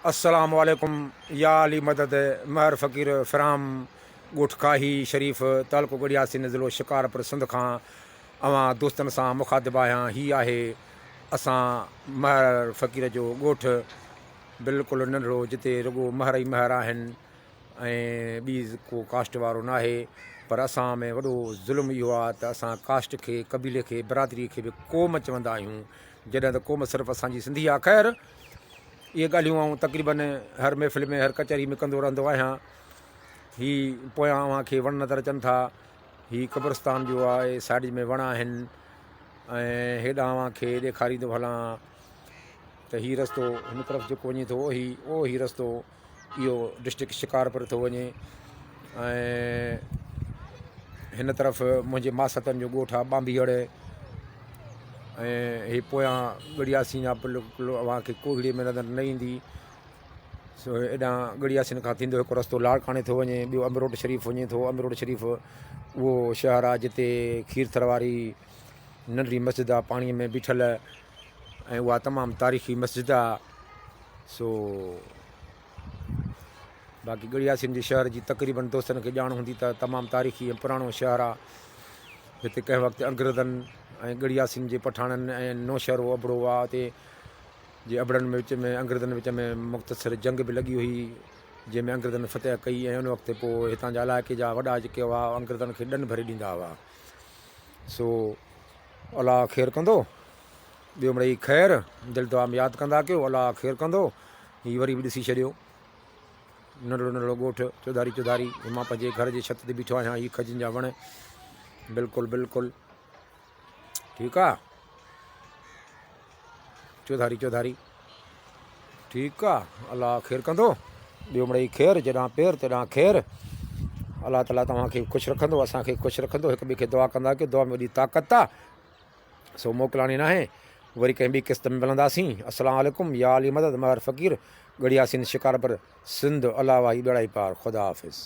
السلام عليڪم يا علي مدد مهر فقير فرام ڳوٺ کاهي شريف تعلقو ڳڙهياسين ضلعو شڪارپور سنڌ کان اوهان دوستن سان مخاطب آهيان هي آهي اسان مهر فقير جو ڳوٺ بلڪل ننڍڙو جتي رڳو مهر ئي مهر آهن ۽ ٻي ڪو ڪاسٽ وارو ناهي پر اسان ۾ وڏو ظلم اهو آهي ته اسان ڪاسٽ کي قبيلي کي برادري کي به قوم چوندا آهيون جڏهن ته قوم صرف اسان جي سنڌي آهي خير اهي ڳالهيون آئون تقريبن هر محفل ۾ هر ڪچهري ۾ ڪندو رهندو آهيان. هي پويان اوهان کي وڻ نظر اچن ٿا. هي قبرستان جو آهي سائيڊ ۾ وڻ آهن ۽ هيڏانهن اوهان کي ڏيکاريندو هلان ته هي رستو هن طرف جيڪو وڃي ٿو هي اهو هي رستو اهو ڊسٽرڪٽ شڪارپور ٿو وڃي ۽ هن طرف منهنجي ماستن جو ڳوٺ آهي ٻانڀيهڙ ۽ هي پويان ڳڙهياسين جا بلڪل اوهان کي ڪوهيڙي ۾ نظر نه ايندي سو هيڏانهن ڳڙهياسين کان ٿيندو هڪ رستو لاڙڪاڻي ٿو وڃي ٻيو امروٽ شريف وڃي ٿو امروٽ شريف اهو شهر آهي جتي کيرٿر واري ننڍڙي مسجد آهي پاڻيء ۾ بيٺل ۽ اها تمام تاريخي مسجد آهي سو باقي ڳڙهياسين جي شهر جي تقريبن دوستن کي ڄاڻ هوندي ته تمام تاريخي ۽ پراڻو شهر آهي هتي ڪنهن وقت انگريزن ۽ ڳڙهياسين جي پٺاڻن ۽ نوشهرو ابڙو هئا اتي جي ابڙن وچ ۾ انگريزن وچ ۾ مختصر جنگ به لڳي هئي جنهن ۾ انگريزن فتح ڪئي ۽ ان وقت پوء هتان جا علائقي جا وڏا جيڪي هئا انگريزن کي ڏن ڀري ڏيندا هئا سو الله خير ڪندو ٻيو مڙئي خير دل دعا ۾ ياد ڪندا ڪيو الله خير ڪندو هي وري به ڏسي ڇڏيو ننڍڙو ننڍڙو ڳوٺ چوڌاري چوڌاري هي مان پنهنجي گهر جي ڇت تي بيٺو آهيان هي کجين جا وڻ بلڪل بلڪل ٺيڪ آ چوڌاري چوڌاري ٺيڪ آ الله خير ڪندو ٻيو مڙئي خير جيڏانهن پير تيڏانهن خير الله تعالي توهان کي خوش رکندو اسان کي خوش رکندو هڪ ٻئي کي دعا ڪندا ڪيو دعا ۾ وڏي طاقت آ سو موڪلاڻي ناهي وري ڪنهن ٻي قسط ۾ ملنداسين السلام عليڪم يا علي مدد مهر فقير ڳڙهياسين شڪارپور سنڌ الله واهي ٻيڙائي پار خدا حافظ.